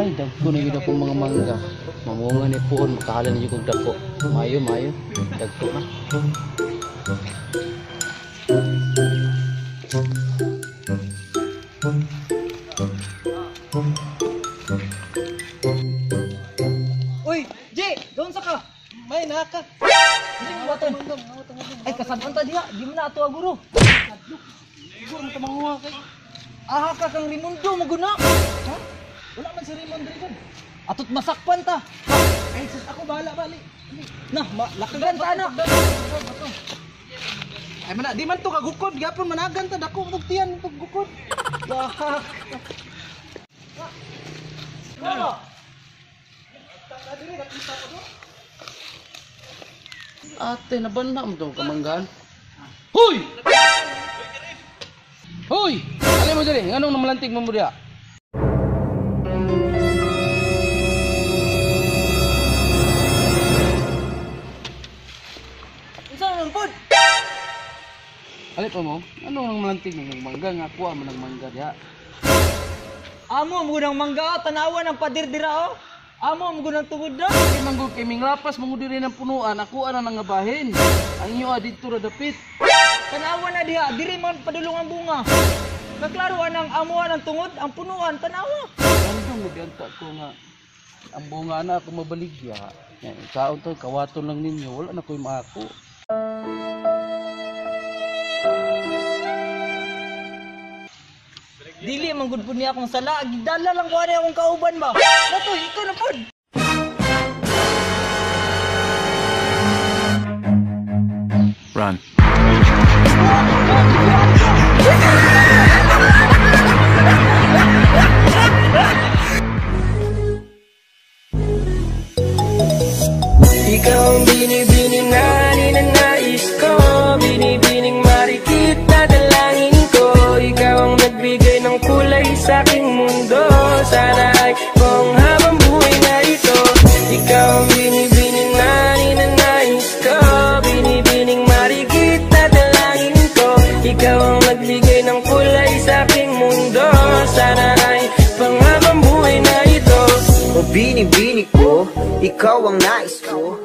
Ay, dagko na gyud akong mga mangga. Mamunga ni puhon, makahala ninyo kog dako. Mayo, mayo. Dagko na. Uy, J, doon sa ka. May naka. Ay, kasabon ta diha. Di mo na ato aguro. Siguro mo tamanguha kay. Aha ka kang Raimundo mo guna. Ha? Wala man si Raymond diri kon. Atot masakpan ta. Ay sus ako bahala bali. Na, lakagan ta na. Ay mana di man to kagukod gyapon managan ta dako og tiyan tog gukod. Bahak. Ano? Ate, nabanda mo tong kamanggaan. Hoy! Hoy! Alin mo diri? Nganong namalantig mo mo diha? Unsa man pod? Alin pa mo? Anong namalantig mo mong mangga? Nga kuha mo ng mangga diha. Amo mo ng mangga, tanawa ng pader dira oh. Amo mo ng tungod na. Di manggol kay minglapas mo diri ng punuan, ako ana nang ngabahin. Ang inyo didto ra dapit. Tanawa na diha, diri man padulong ang bunga. Kaklaro anang amuan ang tungod, ang punuan tanawa. Nandong mo biyanta ko nga ang bunga na ako mabaligya. Yan, kaon to, kawaton lang ninyo, wala na ko'y maako. Dili man gud pud niya akong sala, gidala lang ko ani akong kauban ba. Natoy, ikaw na pud. Run. Ikaw ang binibini na ninanais ko, binibining marikit na dalangin ko. Ikaw ang nagbigay ng kulay sa aking mundo. Sana ay buong habang buhay na ito. Ikaw ang binibini na ninanais ko, binibining marikit na dalangin ko. Ikaw ang nagbigay ng kulay sa aking mundo. Sana ay panghabang buhay na ito. O binibini ko, ikaw ang nais ko.